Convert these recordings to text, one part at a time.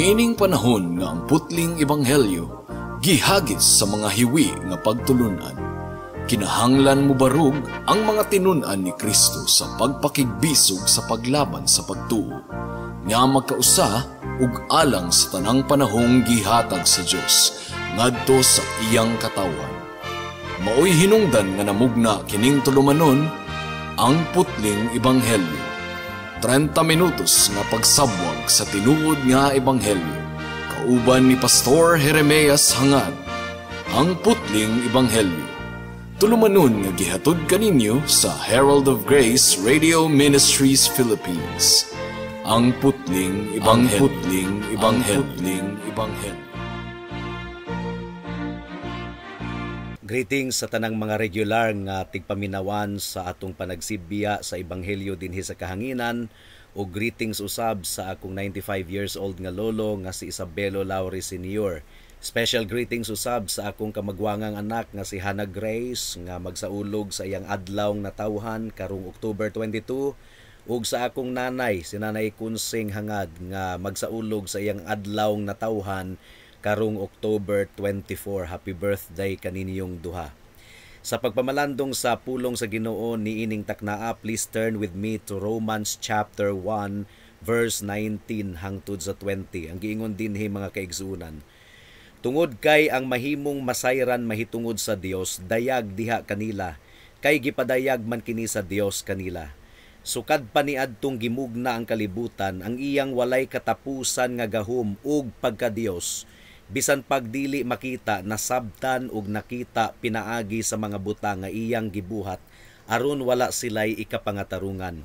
Niining panahon nga ang putling ebanghelyo gihagis sa mga hiwi nga pagtulunan, kinahanglan mobarog ang mga tinun-an ni Kristo sa pagpakigbisog sa paglaban sa pagtuo nga magkausa ug alang sa tanang panahong gihatag sa Dios ngadto sa iyang katawhan. Maoy hinungdan nga namugna kining tulumanon, Ang Putling Ebanghelyo. 30 minutos nga pagsabwag sa tinuod nga ebanghelyo. Kauban ni Pastor Jeremias Hangad. Ang Putling Ebanghelyo. Tulumanon nga gihatod kaninyo sa Herald of Grace Radio Ministries Philippines. Ang Putling Ebanghelyo. Putling Ebanghelyo. Putling Ebanghelyo. Greetings sa tanang mga regular nga tigpaminawan sa atong panagsibya sa Ebanghelyo dinhi sa kahanginan, o greetings usab sa akong 95 years old nga lolo nga si Isabelo Laure Sr. Special greetings usab sa akong kamagwangang anak nga si Hannah Grace nga magsaulog sa iyang adlaw natawhan karong October 22, ug sa akong nanay si Nanay Kunsing Hangad nga magsaulog sa iyang adlaw natawhan karong October 24. Happy birthday kaninyong duha. Sa pagpamalandong sa pulong sa Ginoo niining taknaa, please turn with me to Romans chapter 1 verse 19 hangtod sa 20. Ang giingon dinhi, mga kaigsuonan: "Tungod kay ang mahimong masayran mahitungod sa Dios dayag diha kanila, kay gipadayag man kini sa Dios kanila. Sukad pa niadtong gimugna ang kalibutan, ang iyang walay katapusan nga gahom ug pagka-Dios, bisan pagdili makita, nasabtan ug nakita pinaagi sa mga butang nga iyang gibuhat, aron wala sila'y ikapangatarungan."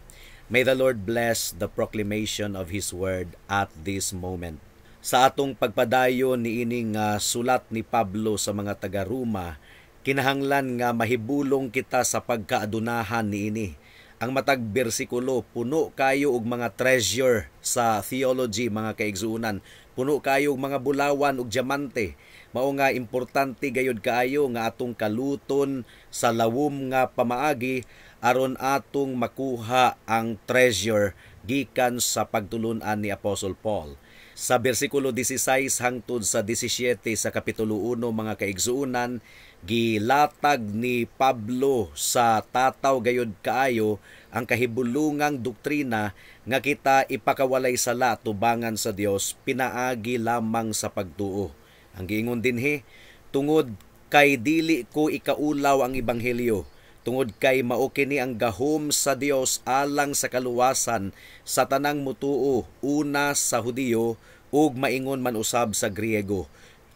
May the Lord bless the proclamation of His word at this moment. Sa atong pagpadayon niining sulat ni Pablo sa mga taga-Roma, kinahanglan nga mahibulong kita sa pagkaadunahan niini. Ang matag bersikulo puno kayo og mga treasure sa theology, mga kaigsuonan. Puno kayo og mga bulawan ug diamante. Mao nga importante gayud kaayo nga atong kaluton sa lawom nga pamaagi aron atong makuha ang treasure gikan sa pagtulun-an ni Apostle Paul. Sa bersikulo 16 hangtod sa 17 sa Kapitulo 1, mga kaigsuonan, gilatag ni Pablo sa tataw gayud kaayo ang kahibulungang doktrina nga kita ipakawalay sala tubangan sa Dios pinaagi lamang sa pagtuo. Ang giingon dinhi, "Tungod kay dili ko ikaulaw ang ebanghelyo, tungod kay mao kini ang gahom sa Dios alang sa kaluwasan sa tanang mutuo, una sa Hudiyo ug maingon man usab sa Griego.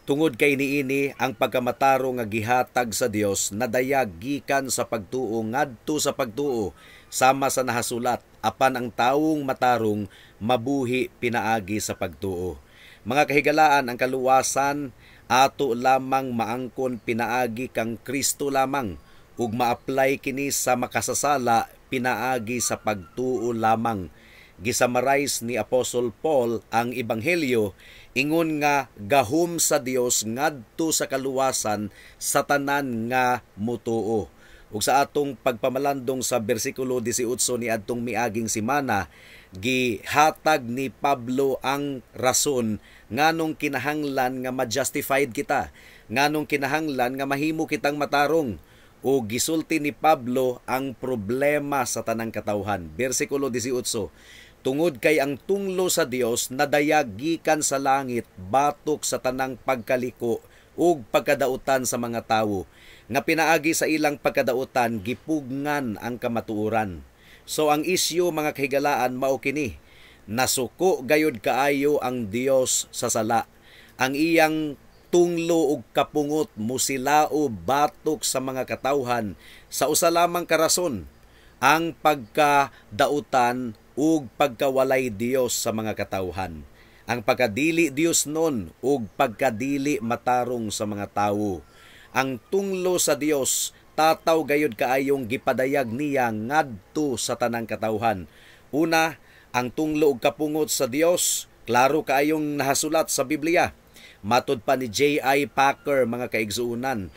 Tungod kay niini ang pagkamatarong nga gihatag sa Dios nadayag gikan sa pagtuo ngadto sa pagtuo, sama sa nahasulat, apan ang tawong matarong mabuhi pinaagi sa pagtuo." Mga kahigalaan, ang kaluwasan ato lamang maangkon pinaagi kang Kristo lamang ug ma-apply kini sa makasasala pinaagi sa pagtuo lamang. Gisummarize ni Apostle Paul ang ebanghelyo ingon nga gahom sa Dios ngadto sa kaluwasan sa tanan nga mutuo. Ug sa atong pagpamalandong sa bersikulo 18 ni adtong miaging semana, gihatag ni Pablo ang rason nganong kinahanglan nga ma-justified kita, nganong kinahanglan nga mahimo kitang matarong. O gisulti ni Pablo ang problema sa tanang katawhan. Bersikulo 18: "Tungod kay ang tunglo sa Dios nadayag gikan sa langit batok sa tanang pagkaliko ug pagkadautan sa mga tawo nga pinaagi sa ilang pagkadautan gipugngan ang kamatuoran." So ang isyu, mga kahigalaan, mao kini: nasuko gayud kaayo ang Dios sa sala. Ang iyang tunglo ug kapungot musilao batok sa mga katawhan sa usa lamang ka rason, ang pagkadautan ug pagkawalay Dios sa mga katawhan, ang pagkadili Dios nun ug pagkadili matarong sa mga tawo. Ang tunglo sa Dios tataw gayud kaayong gipadayag niya ngadto sa tanang katawhan. Una, ang tunglo ug kapungot sa Dios klaro kaayong nahasulat sa Biblia. Matod pa ni J.I. Packer, mga kaigsuonan,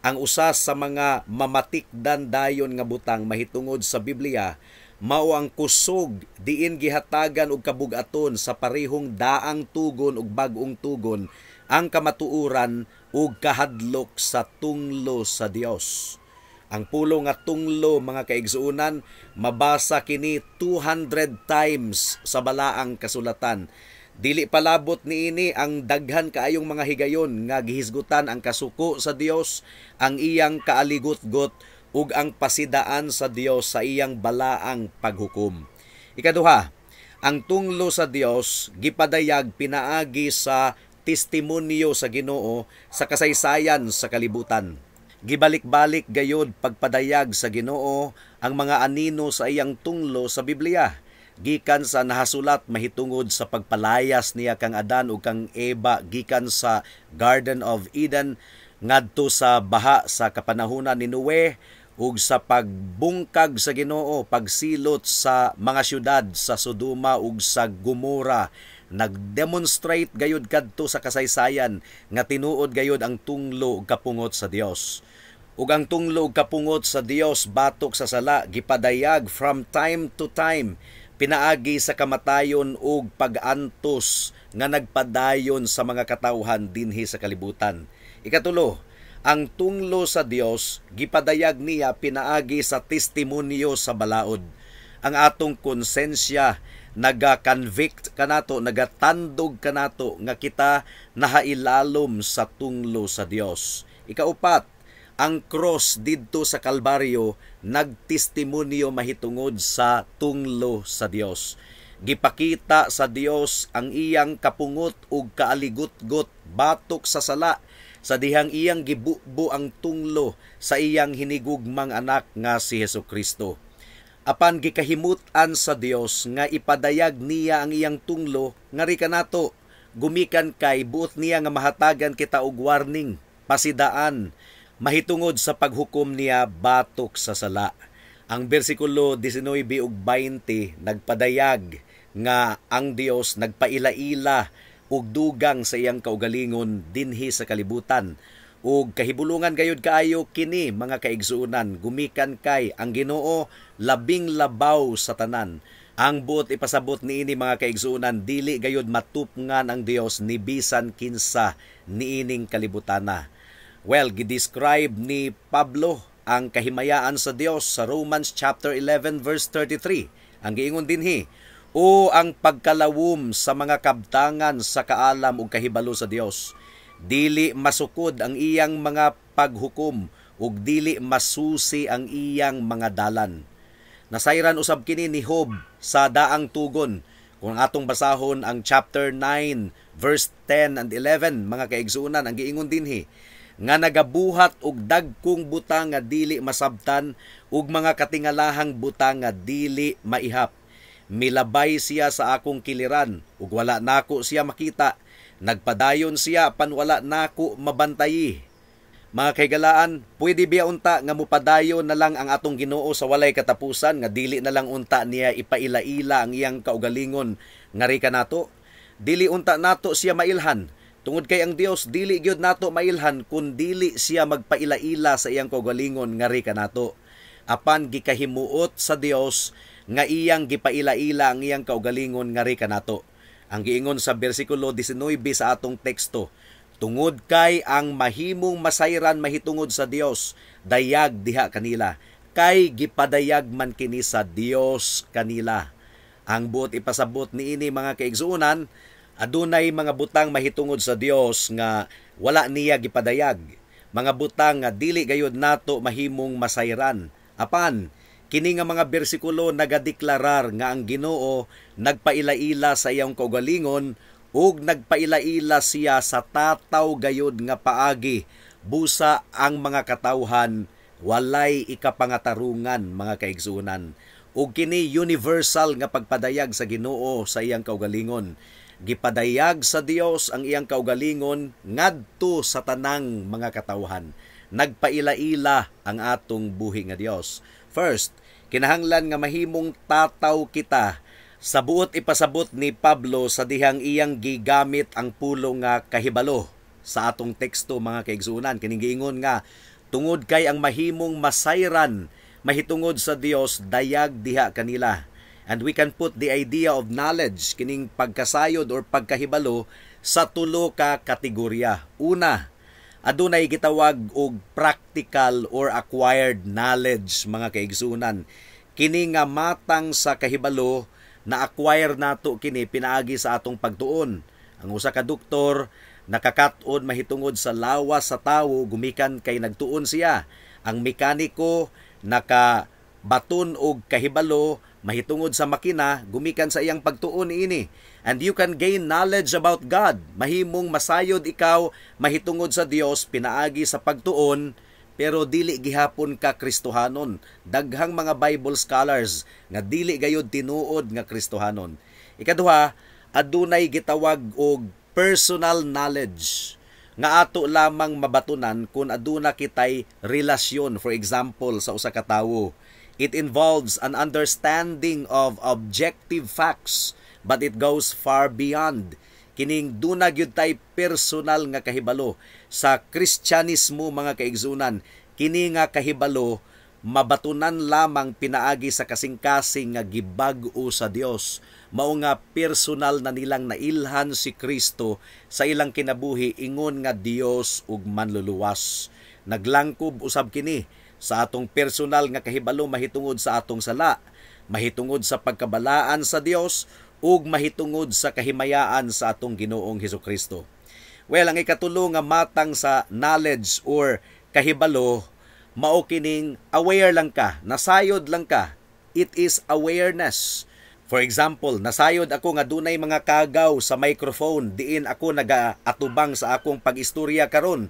ang usa sa mga mamatikdan dayon nga butang mahitungod sa Biblia Mao ang kusog diin gihatagan og kabug-aton sa parehong daang tugon ug bag-ong tugon ang kamatuoran ug kahadlok sa tunglo sa Dios. Ang pulong nga tunglo, mga kaigsuonan, mabasa kini 200 times sa Balaang Kasulatan. Dili palabot niini ang daghan kaayong mga higayon nga gihisgutan ang kasuko sa Dios, ang iyang kaaligot-got ug ang pasidaan sa Dios sa iyang balaang paghukom. Ikaduha, ang tunglo sa Dios gipadayag pinaagi sa testimonyo sa Ginoo sa kasaysayan sa kalibutan. Gibalik-balik gayod pagpadayag sa Ginoo ang mga anino sa iyang tunglo sa Biblia. Gikan sa nahasulat mahitungod sa pagpalayas niya kang Adan ug kang Eva gikan sa Garden of Eden ngadto sa baha sa kapanahunan ni Noe ug sa pagbungkag sa Ginoo, pagsilot sa mga syudad sa Sodoma ug sa Gomora. Nagdemonstrate gayud kadto sa kasaysayan nga tinuod gayud ang tunglo ug kapungot sa Dios. Ug ang tunglo ug kapungot sa Dios batok sa sala gipadayag from time to time pinaagi sa kamatayon ug pag-antos nga nagpadayon sa mga katawhan dinhi sa kalibutan. Ikatulo, ang tunglo sa Dios gipadayag niya pinaagi sa testimonyo sa balaod. Ang atong konsensya naga-convict kanato, nagatandog kanato nga kita nahailalom sa tunglo sa Dios. Ikaupat, ang cross didto sa Kalbaryo nagtestimonyo mahitungod sa tunglo sa Dios. Gipakita sa Dios ang iyang kapungot ug kaaligutgot batok sa sala sa dihang iyang gibubo ang tunglo sa iyang hinigugmang anak nga si Hesus Kristo. Apan gikahimut-an sa Dios nga ipadayag niya ang iyang tunglo ngari kanato, gumikan kay buot niya nga mahatagan kita og warning, pasidaan mahitungod sa paghukom niya batok sa sala. Ang bersikulo 19 ug 20 nagpadayag nga ang Dios nagpaila-ila ug dugang sa iyang kaugalingon dinhi sa kalibutan. Ug kahibulungan gayud kaayo kini, mga kaigsuonan, gumikan kay ang Ginoo labing labaw sa tanan. Ang buot ipasabot niini, mga kaigsuonan, dili gayud matupngan ang Dios ni bisan kinsa niining kalibutana. Well, gidescribe ni Pablo ang kahimayaan sa Dios sa Romans chapter 11 verse 33. Ang giingon dinhi, "O ang pagkalawom sa mga kabtangan sa kaalam ug kahibalo sa Dios! Dili masukod ang iyang mga paghukom ug dili masusi ang iyang mga dalan." Nasayran usab kini ni Job sa daang tugon. Kung atong basahon ang chapter 9 verse 10 and 11, mga kaigsuonan, ang giingon dinhi nga nagabuhat og dagkong butang nga dili masabtan ug mga katingalahang butang nga dili maihap. Milabay siya sa akong kiliran ug wala nako siya makita. Nagpadayon siya pan wala nako mabantayi. Mga kahigalaan, pwede biya unta nga mupadayon na lang ang atong Ginoo sa walay katapusan nga dili na lang unta niya ipaila-ila ang iyang kaugalingon ngari kanato? Dili unta nato siya mailhan. Tungod kay ang Dios dili gyud nato mailhan kun dili siya magpaila-ila sa iyang kaugalingon ngari kanato. Apan gikahimuot sa Dios nga iyang gipaila-ila ang iyang kaugalingon ngari kanato. Ang giingon sa bersikulo 19 sa atong teksto, "Tungod kay ang mahimong masayran mahitungod sa Dios, dayag diha kanila, kay gipadayag man kini sa Dios kanila." Ang buot ipasabot niini, mga kaigsuonan, adunay mga butang mahitungod sa Dios nga wala niya gipadayag. Mga butang nga dili gayud nato mahimong masayran. Apan kini nga mga bersikulo nagadeklarar nga ang Ginoo nagpaila-ila sa iyang kaugalingon ug nagpaila-ila siya sa tataw gayud nga paagi busa ang mga katawhan walay ikapangatarungan, mga kaigsuonan. Ug kini universal nga pagpadayag sa Ginoo sa iyang kaugalingon. Gipadayag sa Dios ang iyang kaugalingon ngadto sa tanang mga katawhan. Nagpaila-ila ang atong buhi nga Dios. First, kinahanglan nga mahimong tataw kita sa buot ipasabot ni Pablo sa dihang iyang gigamit ang pulong nga kahibalo sa atong teksto, mga kaigsuonan. Kining giingon nga tungod kay ang mahimong masayran mahitungod sa Dios dayag diha kanila. And we can put the idea of knowledge, kining pagkasayod or pagkahibalo, sa tulo ka kategorya. Una, adunay gitawag og practical or acquired knowledge, mga kaigsunan. Kini nga matang sa kahibalo, na-acquire nato kini pinaagi sa atong pagtuon. Ang usa ka doktor nakakat-on mahitungod sa lawas sa tawo gumikan kay nagtuon siya. Ang mekaniko nakabaton og kahibalo mahitungod sa makina gumikan sa iyang pagtuon niini. And you can gain knowledge about God. Mahimong masayod ikaw mahitungod sa Dios pinaagi sa pagtuon, pero dili gihapon ka Kristohanon. Daghang mga Bible scholars nga dili gayod tinuod nga Kristohanon. Ikaduha, adunay gitawag og personal knowledge nga ato lamang mabatunan kung aduna kitay relasyon, for example, sa usa ka tawo. It involves an understanding of objective facts, but it goes far beyond. Kining duna gyud tay personal nga kahibalo sa Kristyanismo, mga kaigsunan. Kini nga kahibalo mabatunan lamang pinaagi sa kasing-kasing nga gibag-o sa Dios. Mao nga personal na nilang nailhan si Kristo sa ilang kinabuhi ingon nga Dios ug Manluluwas. Naglangkob usab kini sa atong personal nga kahibalo mahitungod sa atong sala, mahitungod sa pagkabalaan sa Dios ug mahitungod sa kahimayaan sa atong Ginoong Hesukristo. Well, ang ikatulo nga matang sa knowledge or kahibalo mao kining aware lang ka, nasayod lang ka. It is awareness. For example, nasayod ako nga dunay mga kagaw sa microphone diin ako nagaatubang sa akong pag-istorya karon.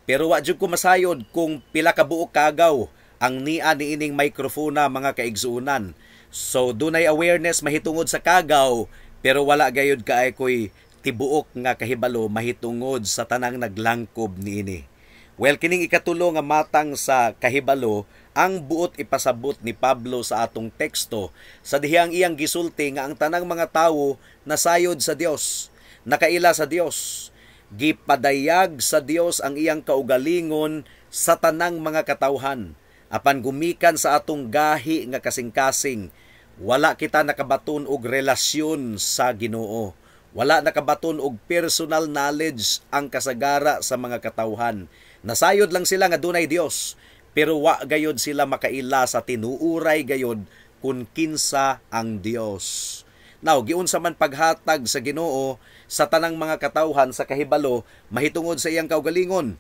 Pero wa jud ko masayod kung pila ka buok kagaw ang nia niining microphone na, mga kaigsuonan. So dunay awareness mahitungod sa kagaw, pero wala gayud kaay ko'y tibuok nga kahibalo mahitungod sa tanang naglangkob niini. Well, kining ikatulo nga matang sa kahibalo ang buot ipasabot ni Pablo sa atong teksto sa dihang iyang gisulti nga ang tanang mga tawo nasayod sa Dios, nakaila sa Dios. Gipadayag sa Dios ang iyang kaugalingon sa tanang mga katawhan. Apan gumikan sa atong gahi nga kasing-kasing, wala kita nakabaton og relasyon sa Ginoo. Wala nakabaton og personal knowledge ang kasagara sa mga katawhan. Nasayod lang sila nga dunay Dios, pero wa gayod sila makaila sa tinuuray gayod kung kinsa ang Dios. Now, giunsa man paghatag sa Ginoo sa tanang mga katawhan sa kahibalo mahitungod sa iyang kaugalingon?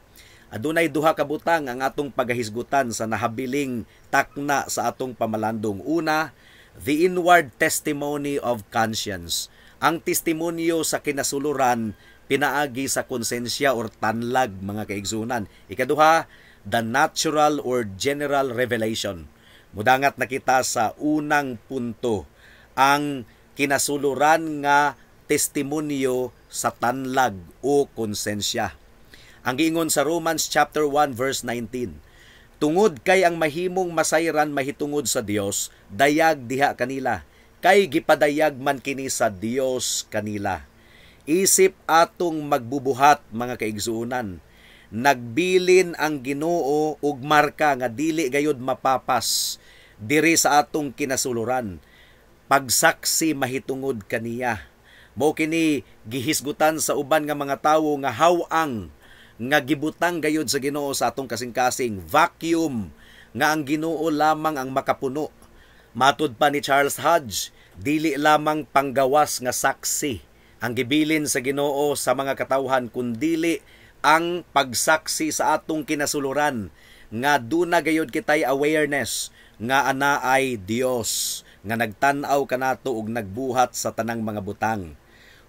Adunay duha ka butang ang atong pagahisgutan sa nahabiling takna sa atong pamalandong. Una, the inward testimony of conscience. Ang testimonyo sa kinasuluran pinaagi sa konsensya or tanlag, mga kaigsunan. Ikaduha, the natural or general revelation. Mudangat na kita sa unang punto, ang kinasuluran nga testimonyo sa tanlag o konsensya. Ang giingon sa Romans chapter 1 verse 19, "Tungod kay ang mahimong masayran mahitungod sa Dios, dayag diha kanila, kay gipadayag man kini sa Dios kanila." Isip atong magbubuhat, mga kaigsuonan, nagbilin ang Ginoo og marka nga dili gayod mapapas diri sa atong kinasuluran. Pagsaksi mahitungod kaniya. Mao kini gihisgutan sa uban nga mga tawo nga haw-ang nga gibutang gayod sa Ginoo sa atong kasing-kasing, vacuum nga ang Ginoo lamang ang makapuno. Matud pa ni Charles Hodge, dili lamang panggawas nga saksi ang gibilin sa Ginoo sa mga katawhan, kundili ang pagsaksi sa atong kinasuluran nga duna gayod kitay awareness nga ana ay Dios nga nagtan-aw kanato ug nagbuhat sa tanang mga butang.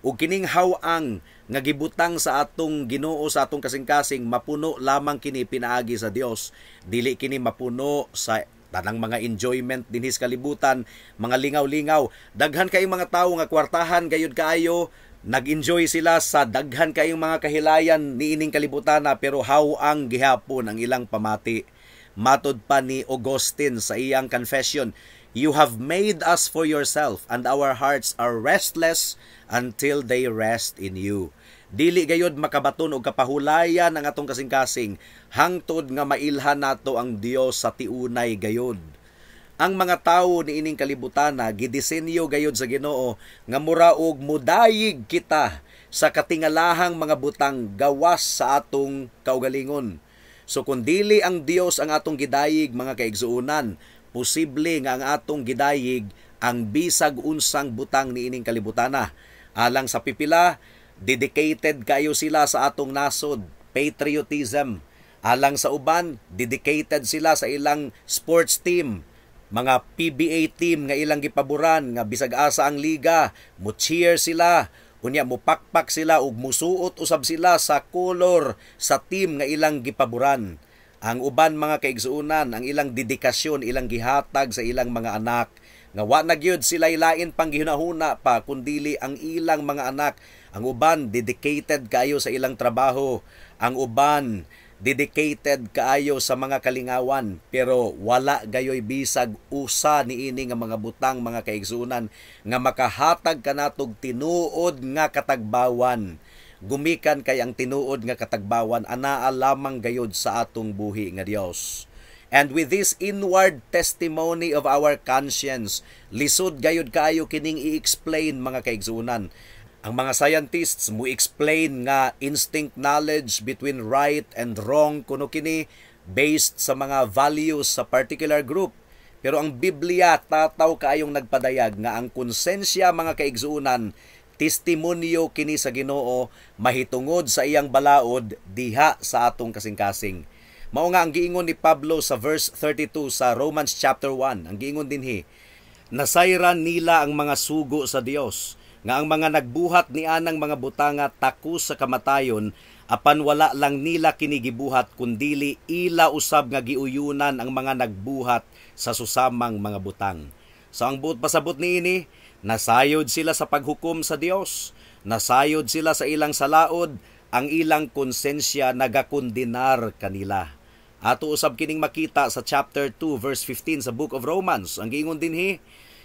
Ug kining haw-ang nga gibutang sa atong Ginoo sa atong kasing-kasing, mapuno lamang kini pinaagi sa Dios. Dili kini mapuno sa tanang mga enjoyment dinhi sa kalibutan, mga lingaw-lingaw. Daghan kayong mga tawo nga kwartahan gayud kaayo, nag-enjoy sila sa daghan kayong mga kahilayan niining kalibutan, pero haw-ang gihapon ang ilang pamati. Matod pa ni Augustine sa iyang Confession, "You have made us for yourself, and our hearts are restless until they rest in you." Dili gayod makabaton og kapahulayan ang atong kasing-kasing hangtod nga mailhan nato ang Dios sa tiunay gayod. Ang mga tawo niining kalibutana gidisenyo gayud sa Ginoo nga mura og mudayig kita sa katingalahang mga butang gawas sa atong kaugalingon. So kung dili ang Dios ang atong gidayig, mga kaigsuonan, posible nga ang atong gidayig ang bisag unsang butang niining kalibutana. Alang sa pipila, dedicated kayo sila sa atong nasod, patriotism. Alang sa uban, dedicated sila sa ilang sports team, mga PBA team nga ilang gipaboran nga bisag asa ang liga, mo cheer sila, unya mupakpak sila ug musuot usab sila sa color sa team nga ilang gipaboran. Ang uban, mga kaigsuonan, ang ilang dedikasyon ilang gihatag sa ilang mga anak nga wa na gyud sila lain pang gihunahuna pa kundili ang ilang mga anak. Ang uban, dedicated kaayo sa ilang trabaho. Ang uban, dedicated kaayo sa mga kalingawan, pero wala gayoy bisag usa niini nga mga butang, mga kaigsuonan, nga makahatag kanatog tinuod nga katagbawan, gumikan kay ang tinuod nga katagbawan anaa lamang gayod sa atong buhi nga Dios. And with this inward testimony of our conscience, lisod gayod kaayo kining i-explain, mga kaigsuonan. Ang mga scientists mo explain nga instinct knowledge between right and wrong kuno kini based sa mga values sa particular group. Pero ang Biblia tataw kaayong nagpadayag nga ang konsensya, mga kaigsuonan, testimonyo kini sa Ginoo mahitungod sa iyang balaod diha sa atong kasing-kasing. Mao nga ang giingon ni Pablo sa verse 32 sa Romans chapter 1, ang giingon dinhi, "Nasayran nila ang mga sugo sa Dios nga ang mga nagbuhat ni anang mga butanga takos sa kamatayon, apan wala lang nila kini gibuhat kundili ila usab nga giuyunan ang mga nagbuhat sa susamang mga butang." So ang buot pasabot niini, nasayod sila sa paghukom sa Dios, nasayod sila sa ilang salaod, ang ilang konsensya nagakondenar kanila. Ato usab kining makita sa chapter 2 verse 15 sa Book of Romans. Ang giingon dinhi,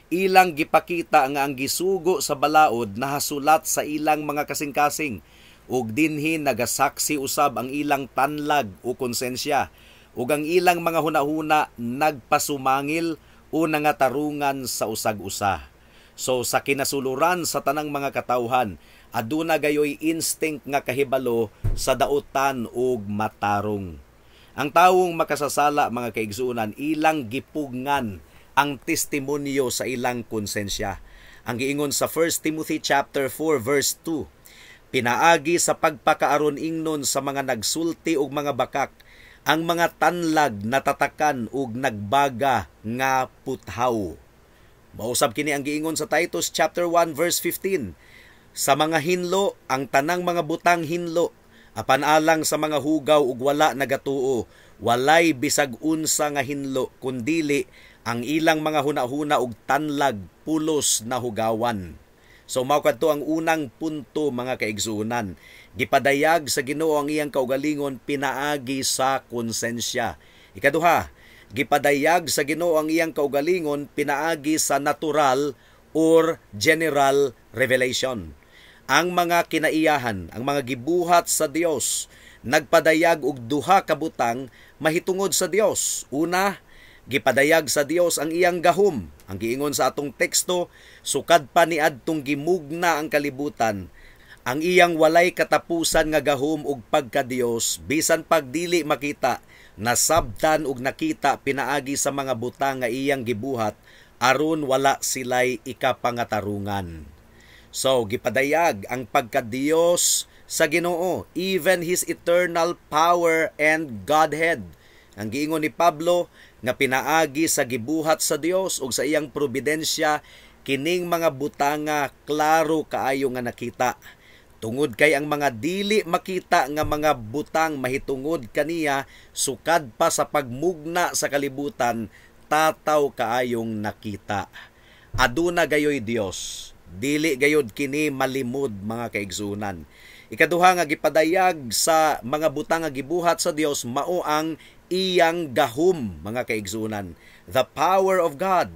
ilang gipakita nga ang gisugo sa balaod nahasulat sa ilang mga kasing-kasing ug dinhi nagasaksi usab ang ilang tanlag o konsensya ug ang ilang mga hunahuna nagpasumangil o nangatarungan sa usag-usa. So sa kinasuluran sa tanang mga katawhan, aduna gayoy instinct nga kahibalo sa dautan ug matarong. Ang tawong makasasala, mga kaigsuonan, ilang gipugngan ang testimonyo sa ilang konsensya. Ang giingon sa 1 Timothy chapter 4 verse 2, "Pinaagi sa pagpakaaron ingnon sa mga nagsulti og mga bakak, ang mga tanlag natatakan og nagbaga nga puthaw." Mausab kini ang giingon sa Titus chapter 1 verse 15. "Sa mga hinlo, ang tanang mga butang hinlo, apan alang sa mga hugaw ug wala nagatuo, walay bisag unsa nga hinlo, kundili ang ilang mga hunahuna ug tanlag pulos na hugawan." So mao kadto ang unang punto, mga kaigsuonan. Gipadayag sa Ginoo ang iyang kaugalingon pinaagi sa konsensya. Ikaduha, gipadayag sa Ginoo ang iyang kaugalingon pinaagi sa natural or general revelation. Ang mga kinaiyahan, ang mga gibuhat sa Dios, nagpadayag og duha ka butang mahitungod sa Dios. Una, gipadayag sa Dios ang iyang gahom. Ang giingon sa atong teksto, sukad pa niadtong gimugna ang kalibutan, ang iyang walay katapusan nga gahom ug pagka-Dios, bisan pagdili makita, nasabtan ug nakita pinaagi sa mga butang nga iyang gibuhat aron wala sila'y ikapangatarungan. So, gipadayag ang pagka-Dios sa Ginoo, even His eternal power and Godhead. Ang giingon ni Pablo nga pinaagi sa gibuhat sa Dios ug sa iyang providensya, kining mga butanga klaro kaayo nga nakita. Tungod kay ang mga dili makita nga mga butang mahitungod kaniya sukad pa sa pagmugna sa kalibutan tataw kaayong nakita. Aduna gayoy Dios. Dili gayod kini malimod, mga kaigsunan. Ikaduha nga gipadayag sa mga butang nga gibuhat sa Dios mao ang iyang gahom, mga kaigsunan. The power of God.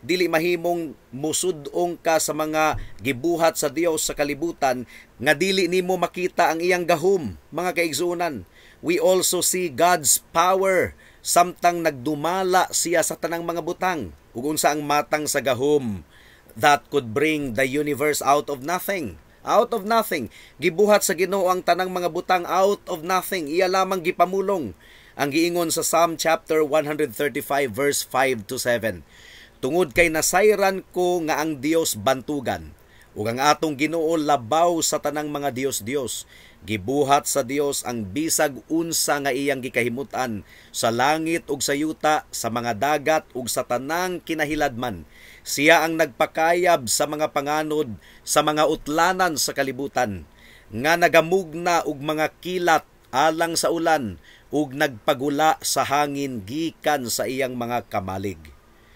Dili mahimong musud-ong ka sa mga gibuhat sa Dios sa kalibutan nga dili nimo makita ang iyang gahom, mga kaigsunan. We also see God's power samtang nagdumala siya sa tanang mga butang. Ug unsa ang matang sa gahom that could bring the universe out of nothing? Out of nothing. Gibuhat sa Ginoo ang tanang mga butang out of nothing. Iya lamang gipamulong. Ang giingon sa Psalm chapter 135 verse 5 to 7. "Tungod kay nasayran ko nga ang Dios bantugan ug ang atong Ginoo labaw sa tanang mga dios-dios. Gibuhat sa Dios ang bisag unsa nga iyang gikahimutan sa langit ug sa yuta, sa mga dagat ug sa tanang kinahiladman. Siya ang nagpakayab sa mga panganod sa mga utlanan sa kalibutan, nga nagamugna og mga kilat alang sa ulan ug nagpagula sa hangin gikan sa iyang mga kamalig."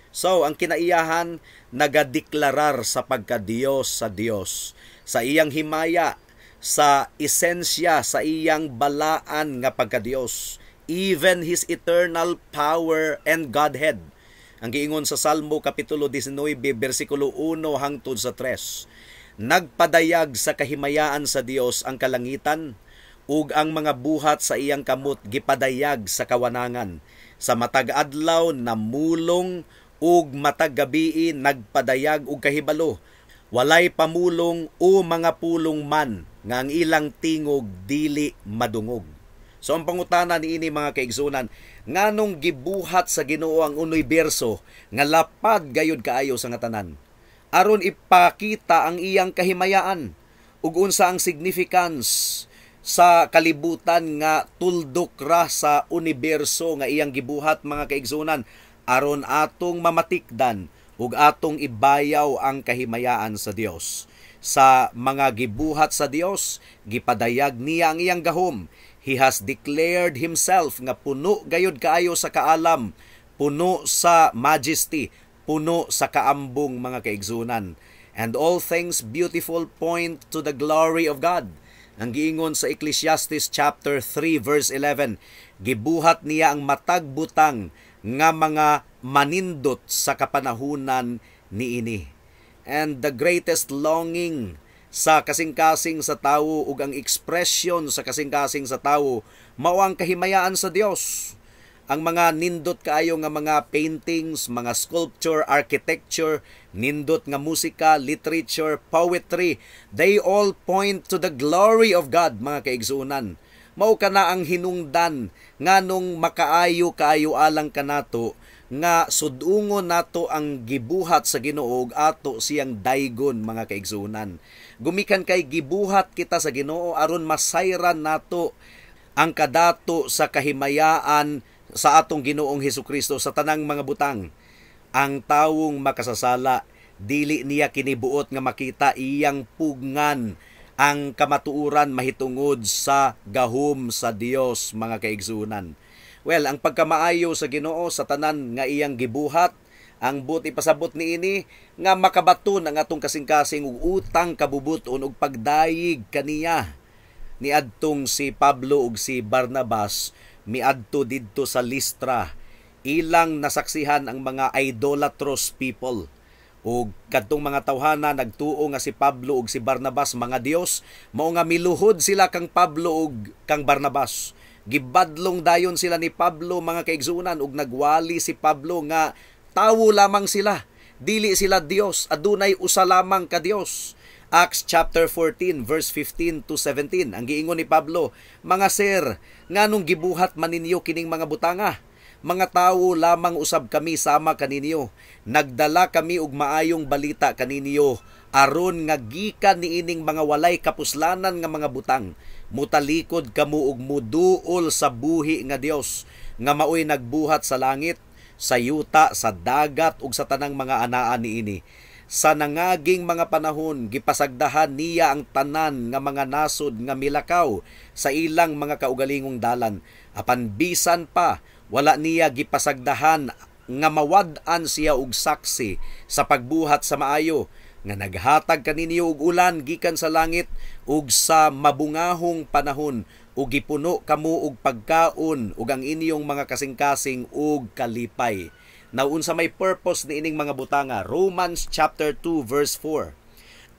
So, ang kinaiyahan nagadeklarar sa pagka-Diyos sa Dios, sa iyang himaya, sa esensya, sa iyang balaan nga pagka-Diyos, even His eternal power and Godhead. Ang giingon sa Salmo kapitulo 19 bersikulo 1 hangtod sa 3. "Nagpadayag sa kahimayaan sa Dios ang kalangitan ug ang mga buhat sa iyang kamot gipadayag sa kawanangan. Sa matag adlaw namulong ug matag gabii nagpadayag og kahibalo. Walay pamulong o mga pulong man nga ang ilang tingog dili madungog." So ang pangutana niini, mga kaigsunan, nganong gibuhat sa Ginoo ang universo nga lapad gayud kaayo sa nga tanan? Aron ipakita ang iyang kahimayaan. Ug unsa ang significance sa kalibutan nga tuldok ra sa universo nga iyang gibuhat, mga kaigsunan? Aron atong mamatikdan ug atong ibayaw ang kahimayaan sa Dios. Sa mga gibuhat sa Dios, gipadayag niya ang iyang gahom. He has declared himself nga puno gayud kaayo sa kaalam, puno sa majesty, puno sa kaambong, mga kaigsunan. And all things beautiful point to the glory of God. Ang giingon sa Ecclesiastes chapter 3 verse 11, gibuhat niya ang matag butang nga mga manindot sa kapanahunan niini. And the greatest longing sa kasing-kasing sa tawo ug ang expression sa kasing-kasing sa tawo mao ang kahimayaan sa Dios. Ang mga nindot kaayo nga mga paintings, mga sculpture, architecture, nindot nga musika, literature, poetry, they all point to the glory of God, mga kaigsuonan. Mao kana ang hinungdan nganong makaayo kaayo alang kanato nga sudungon nato ang gibuhat sa Ginoo ug ato siyang daygon, mga kaigsuonan. Gumikan kay gibuhat kita sa Ginoo aron masayran nato ang kadato sa kahimayaan sa atong Ginoong Hesukristo sa tanang mga butang. Ang tawong makasasala, dili niya kinibuot nga makita iyang pugngan ang kamatuoran mahitungod sa gahom sa Dios, mga kaigsunan. Well, ang pagkamaayo sa Ginoo sa tanan nga iyang gibuhat, ang buot ipasabot niini nga makabaton ang atong kasing-kasing ug utang kabubuton ug pagdayig kaniya. Niadtong si Pablo ug si Barnabas miadto didto sa Listra, ilang nasaksihan ang mga idolatrous people, ug kadtong mga tawhana nagtuo nga si Pablo ug si Barnabas mga Dios, mao nga miluhod sila kang Pablo ug kang Barnabas. Gibadlong dayon sila ni Pablo, mga kaigsuonan, ug nagwali si Pablo nga tawo lamang sila, dili sila Dios, adunay usa lamang ka Dios. Acts chapter 14 verse 15 to 17. Ang giingon ni Pablo, "Mga sir, nganong gibuhat man ninyo kining mga butanga? Mga tawo lamang usab kami sama kaninyo. Nagdala kami og maayong balita kaninyo aron nga gikan niining mga walay kapuslanan nga mga butang mutalikod kamo og muduol sa buhi nga Dios nga maoy nagbuhat sa langit, sa yuta, sa dagat ug sa tanang mga anaa niini. Sa nangaging mga panahon, gipasagdahan niya ang tanan nga mga nasod nga milakaw sa ilang mga kaugalingong dalan. Apan bisan pa, wala niya gipasagdahan nga mawad-an siya og saksi sa pagbuhat sa maayo, nga naghatag kaninyo og ulan gikan sa langit ug sa mabungahong panahon, ug gipuno kamo og pagkaon ug ang inyong mga kasing-kasing og kalipay." Now, unsa may purpose niining mga butanga? Romans chapter 2 verse 4.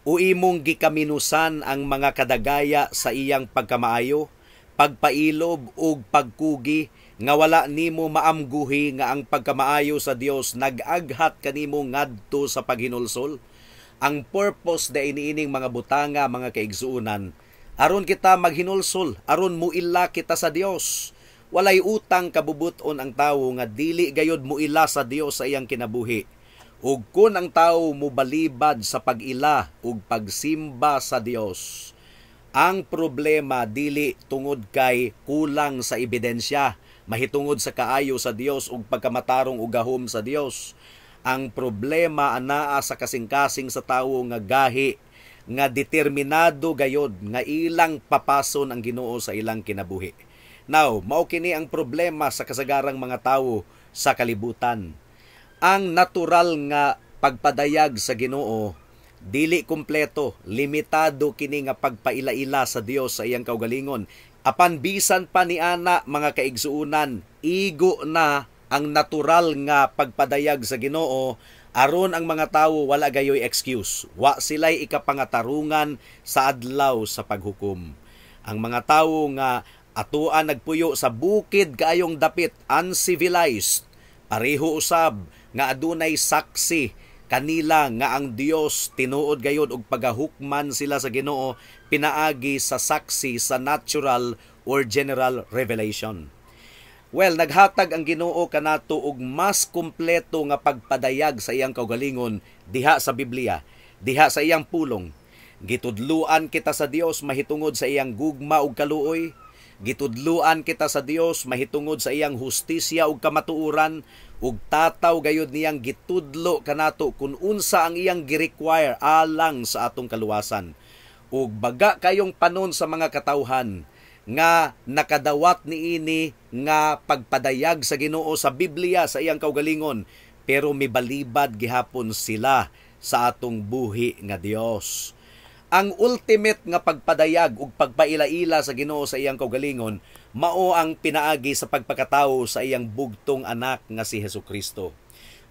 "O imong gikaminusan ang mga kadagaya sa iyang pagkamaayo, pagpailob ug pagkugi Nga wala nimo maamguhi nga ang pagkamaayo sa Dios nag-aghat kanimo ngadto sa paghinulsol? Ang purpose da iniining mga butanga, mga kaigsuonan, aron kita maghinulsol, aron muila kita sa Dios. Walay utang kabubuton ang tawo nga dili gayod muila sa Dios sa iyang kinabuhi. Ug kun ang tawo mobalibad sa pag-ila ug pagsimba sa Dios, ang problema dili tungod kay kulang sa ebidensya mahitungod sa kaayo sa Dios ug pagkamatarong ug gahom sa Dios. Ang problema anaa sa kasing-kasing sa tawo nga gahi nga determinado gayod nga ilang papason ang Ginoo sa ilang kinabuhi. Now, mao kini ang problema sa kasagarang mga tawo sa kalibutan. Ang natural nga pagpadayag sa Ginoo dili kumpleto, limitado kini nga pagpaila-ila sa Dios sa iyang kaugalingon. Apan bisan pa ni ana, mga kaigsuonan, igo na ang natural nga pagpadayag sa Ginoo aron ang mga tawo wala gayoy excuse. Wa sila'y ikapangatarungan sa adlaw sa paghukom. Ang mga tawo nga atoa nagpuyo sa bukid kaayong dapit, uncivilized, pareho usab nga adunay saksi kanila nga ang Dios tinuod gayod og pagahukman sila sa Ginoo pinaagi sa saksi sa natural or general revelation. Well, naghatag ang Ginoo kanato og mas kumpleto nga pagpadayag sa iyang kaugalingon diha sa Biblia, diha sa iyang pulong. Gitudluan kita sa Dios mahitungod sa iyang gugma ug kaluoy. Gitudluan kita sa Dios mahitungod sa iyang hustisya ug kamatuoran, ug tataw gayud niyang gitudlo kanato kun unsa ang iyang gi-require alang sa atong kaluwasan. Ug baga kayong panon sa mga katawhan nga nakadawat niini nga pagpadayag sa Ginoo sa Biblia sa iyang kaugalingon, pero mibalibad gihapon sila sa atong buhi nga Dios. Ang ultimate nga pagpadayag ug pagpaila-ila sa Ginoo sa iyang kaugalingon mao ang pinaagi sa pagpakatawo sa iyang bugtong anak nga si Hesukristo.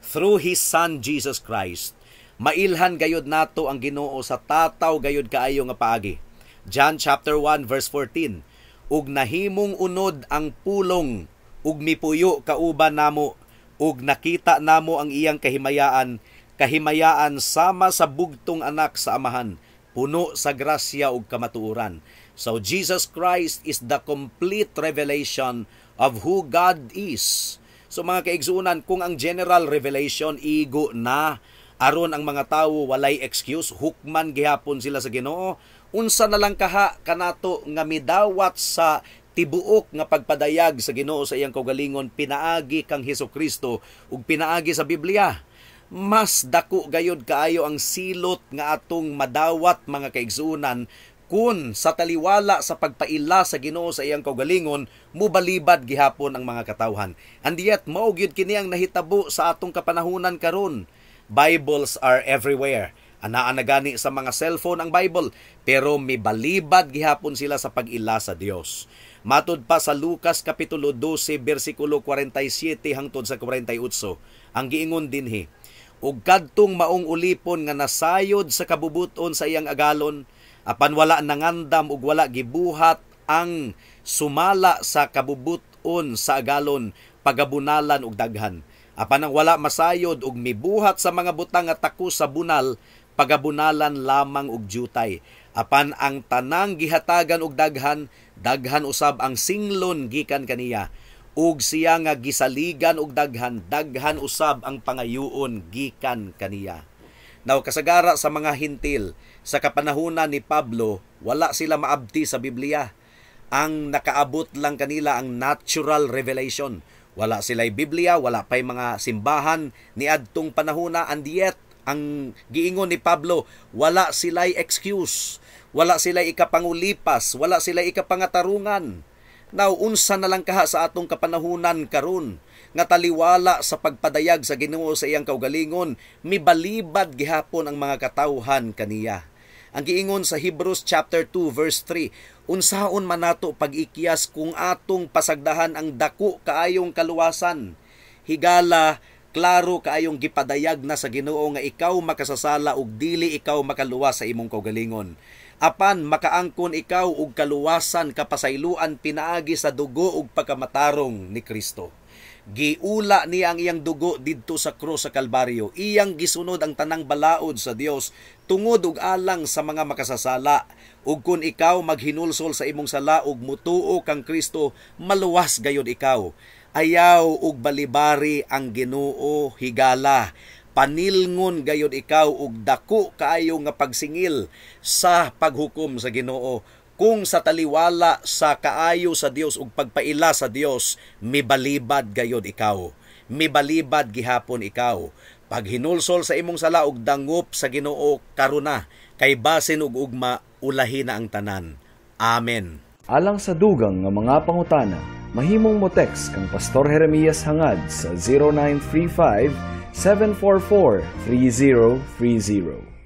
Through His Son Jesus Christ, mailhan gayod nato ang Ginoo sa tataw gayod kaayo nga paagi. John chapter 1 verse 14, "Ug nahimong unod ang pulong ug mipuyo kauban namo, ug nakita namo ang iyang kahimayaan, kahimayaan sama sa bugtong anak sa Amahan, puno sa grasya ug kamatuoran." So Jesus Christ is the complete revelation of who God is. So mga kaigsuonan, kung ang general revelation igo na aron ang mga tawo walay excuse, hukman gihapon sila sa Ginoo, unsa na lang kaha kanato nga midawat sa tibuok nga pagpadayag sa Ginoo sa iyang kaugalingon pinaagi kang Hesukristo ug pinaagi sa Biblia? Mas dako gayod kaayo ang silot nga atong madawat, mga kaigsuonan, kun sa taliwala sa pagpaila sa Ginoo sa iyang kaugalingon mubalibad gihapon ang mga katawhan. And yet mao gyud kini ang nahitabo sa atong kapanahunan karon. Bibles are everywhere. Anaa na gani sa mga cellphone ang Bible, pero mibalibad gihapon sila sa pag-ila sa Dios. Matud pa sa Lucas kapitulo 12 bersikulo 47 hangtod sa 48, ang giingon dinhi, "Ug kadtong maong ulipon nga nasayod sa kabubuton sa iyang agalon, apan wala nangandam ug wala gibuhat ang sumala sa kabubuton sa agalon, pagabunalan og daghan. Apan ang wala masayod ug mibuhat sa mga butang nga takos sa bunal, pagabunalan lamang og jutay. Apan ang tanang gihatagan og daghan, daghan usab ang singlon gikan kaniya. Ug siya nga gisaligan og daghan, daghan usab ang pangayuon gikan kaniya." Now, kasagara sa mga Hintil sa kapanahunan ni Pablo, wala sila maabti sa Biblia. Ang nakaabot lang kanila ang natural revelation. Wala sila'y Biblia, wala pa'y mga simbahan ni adtong panahona, and yet ang giingon ni Pablo, wala sila'y excuse, wala sila'y ikapangulipas, wala sila'y ikapangatarungan. Now, unsa na lang kaha sa atong kapanahunan karon nga taliwala sa pagpadayag sa Ginoo sa iyang kaugalingon, mibalibad gihapon ang mga katawhan kaniya? Ang giingon sa Hebrews chapter 2 verse 3, "Unsaon man nato pag-ikyas kung atong pasagdahan ang dako kaayong kaluwasan? Higala klaro kaayong gipadayag na sa Ginoo nga ikaw makasasala ug dili ikaw makaluwas sa imong kaugalingon." Apan makaangkon ikaw og kaluwasan, kapasayloan pinaagi sa dugo ug pagkamatarong ni Kristo. Giula niya ang iyang dugo didto sa krus sa Kalbaryo. Iyang gisunod ang tanang balaod sa Dios tungod ug alang sa mga makasasala. Ug kun ikaw maghinulsol sa imong sala ug mutuo kang Kristo, maluwas gayud ikaw. Ayaw og balibari ang Ginoo, higala. Panilngon gayud ikaw og dako kaayo nga pagsingil sa paghukom sa Ginoo kung sa taliwala sa kaayo sa Dios ug pagpaila sa Dios mibalibad gayud ikaw. Mibalibad gihapon ikaw. Paghinulsol sa imong sala ug dangop sa Ginoo karuna, kay basin og ugma ulahi na ang tanan. Amen. Alang sa dugang nga mga pangutana, mahimong mo text kang Pastor Jeremias Hangad sa 0935 744 3030.